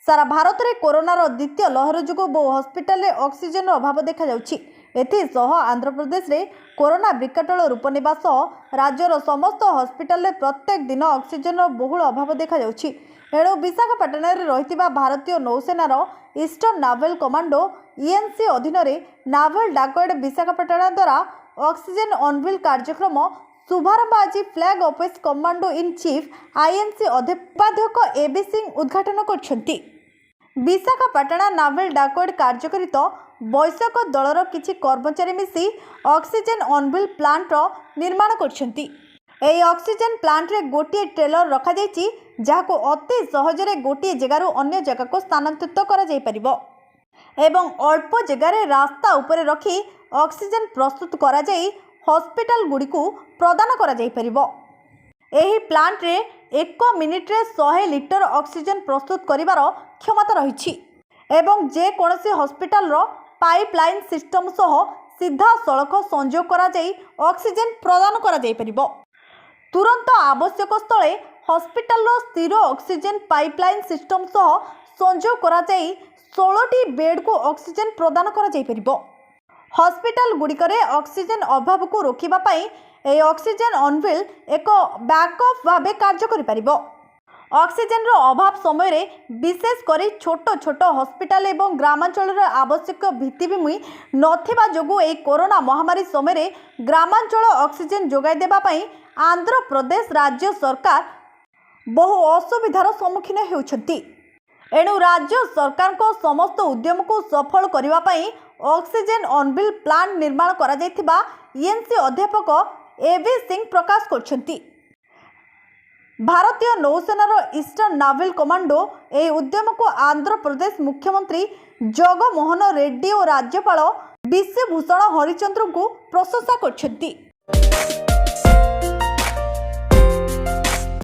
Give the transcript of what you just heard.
ସାରା ଭାରତରେ କରୋନାର ଦ୍ୱିତୀୟ ଲହର ଯୋଗୁଁ ବହୁ ହସ୍ପିଟାଲରେ ଅକ୍ସିଜେନର ଅଭାବ ଦେଖାଯାଉଛି। ଏଥିସହ ଆନ୍ଧ୍ରପ୍ରଦେଶରେ କରୋନା ବିକଟାଳ ରୂପ ନେବା ସହ ରାଜ୍ୟର ସମସ୍ତ ହସ୍ପିଟାଲରେ ପ୍ରତ୍ୟେକ ଦିନ ଅକ୍ସିଜେନର ବହୁଳ ଅଭାବ ଦେଖାଯାଉଛି। ଏଣୁ ବିଶାଖାପାଟଣାରେ ରହିଥିବା ଭାରତୀୟ ନୌସେନାର ଇଷ୍ଟର୍ଣ୍ଣ ନାଭେଲ କମାଣ୍ଡୋ, ଇଏନ୍ସି ଅଧୀନରେ ନାଭେଲ ଡାକୟାର୍ଡ ବିଶାଖାପାଟଣା ଦ୍ୱାରା ଅକ୍ସିଜେନ ଅନ୍ ହ୍ୱିଲ୍ କାର୍ଯ୍ୟକ୍ରମ ଶୁଭାରମ୍ଭ ଆଜି Flag Officer Commanding in Chief, INC ଉପାଧ୍ୟକ୍ଷ ଏ ବି ସିଂ ଉଦ୍ଘାଟନ କରିଛନ୍ତି। ବିଶାଖାପାଟଣା ନାଭେଲ ଡାକୟାର୍ଡ କାର୍ଯ୍ୟକରିତ ବୈଷୟିକ ଦଳର କିଛି କର୍ମଚାରୀ ମିଶି ଅକ୍ସିଜେନ ଅନ୍ ହ୍ୱିଲ୍ ପ୍ଲାଣ୍ଟର ନିର୍ମାଣ କରିଛନ୍ତି। ଏହି ଅକ୍ସିଜେନ ପ୍ଲାଣ୍ଟରେ ଗୋଟିଏ ଟ୍ରେଲର ରଖାଯାଇଛି, ଯାହାକୁ ଅତି ସହଜରେ ଗୋଟିଏ ଜାଗାରୁ ଅନ୍ୟ ଜାଗାକୁ ସ୍ଥାନାନ୍ତରିତ କରାଯାଇପାରିବ ଏବଂ ଅଳ୍ପ ଜାଗାରେ ରାସ୍ତା ଉପରେ ରଖି ଅକ୍ସିଜେନ ପ୍ରସ୍ତୁତ କରାଯାଇ ହସ୍ପିଟାଲଗୁଡ଼ିକୁ ପ୍ରଦାନ କରାଯାଇପାରିବ। ଏହି ପ୍ଲାଣ୍ଟରେ ଏକ ମିନିଟରେ 100 ଲିଟର ଅକ୍ସିଜେନ ପ୍ରସ୍ତୁତ କରିବାର କ୍ଷମତା ରହିଛି ଏବଂ ଯେକୌଣସି ହସ୍ପିଟାଲର ପାଇପ୍ ଲାଇନ୍ ସିଷ୍ଟମ ସହ ସିଧାସଳଖ ସଂଯୋଗ କରାଯାଇ ଅକ୍ସିଜେନ ପ୍ରଦାନ କରାଯାଇପାରିବ। ତୁରନ୍ତ ଆବଶ୍ୟକ ସ୍ଥଳେ ହସ୍ପିଟାଲର ସ୍ଥିର ଅକ୍ସିଜେନ ପାଇପଲାଇନ୍ ସିଷ୍ଟମ ସହ ସଂଯୋଗ କରାଯାଇ 16ଟି ବେଡ୍କୁ ଅକ୍ସିଜେନ ପ୍ରଦାନ କରାଯାଇପାରିବ। ହସ୍ପିଟାଲ ଗୁଡ଼ିକରେ ଅକ୍ସିଜେନ ଅଭାବକୁ ରୋକିବା ପାଇଁ ଏହି ଅକ୍ସିଜେନ ଅନ୍ ହ୍ୱିଲ୍ ଏକ ବ୍ୟାକଅପ୍ ଭାବେ କାର୍ଯ୍ୟ କରିପାରିବ। ଅକ୍ସିଜେନର ଅଭାବ ସମୟରେ ବିଶେଷ କରି ଛୋଟ ଛୋଟ ହସ୍ପିଟାଲ ଏବଂ ଗ୍ରାମାଞ୍ଚଳରେ ଆବଶ୍ୟକ ଭିତ୍ତିଭୂମି ନଥିବା ଯୋଗୁଁ ଏହି କରୋନା ମହାମାରୀ ସମୟରେ ଗ୍ରାମାଞ୍ଚଳ ଅକ୍ସିଜେନ ଯୋଗାଇ ଦେବା ପାଇଁ ଆନ୍ଧ୍ରପ୍ରଦେଶ ରାଜ୍ୟ ସରକାର ବହୁ ଅସୁବିଧାର ସମ୍ମୁଖୀନ ହେଉଛନ୍ତି। ଏଣୁ ରାଜ୍ୟ ସରକାରଙ୍କ ସମସ୍ତ ଉଦ୍ୟମକୁ ସଫଳ କରିବା ପାଇଁ ଅକ୍ସିଜେନ ଅନ୍ ହ୍ୱିଲ୍ ପ୍ଲାଣ୍ଟ ନିର୍ମାଣ କରାଯାଇଥିବା ଇଏନ୍ସି ଅଧ୍ୟାପକ ଏ ଭି ସିଂ ପ୍ରକାଶ କରିଛନ୍ତି। ଭାରତୀୟ ନୌସେନାର ଇଷ୍ଟର୍ଣ୍ଣ ନାଭେଲ କମାଣ୍ଡୋ ଏହି ଉଦ୍ୟମକୁ ଆନ୍ଧ୍ରପ୍ରଦେଶ ମୁଖ୍ୟମନ୍ତ୍ରୀ ଜଗମୋହନ ରେଡ୍ଡି ଓ ରାଜ୍ୟପାଳ ବିଶ୍ୱଭୂଷଣ ହରିଚନ୍ଦନଙ୍କୁ ପ୍ରଶଂସା କରିଛନ୍ତି।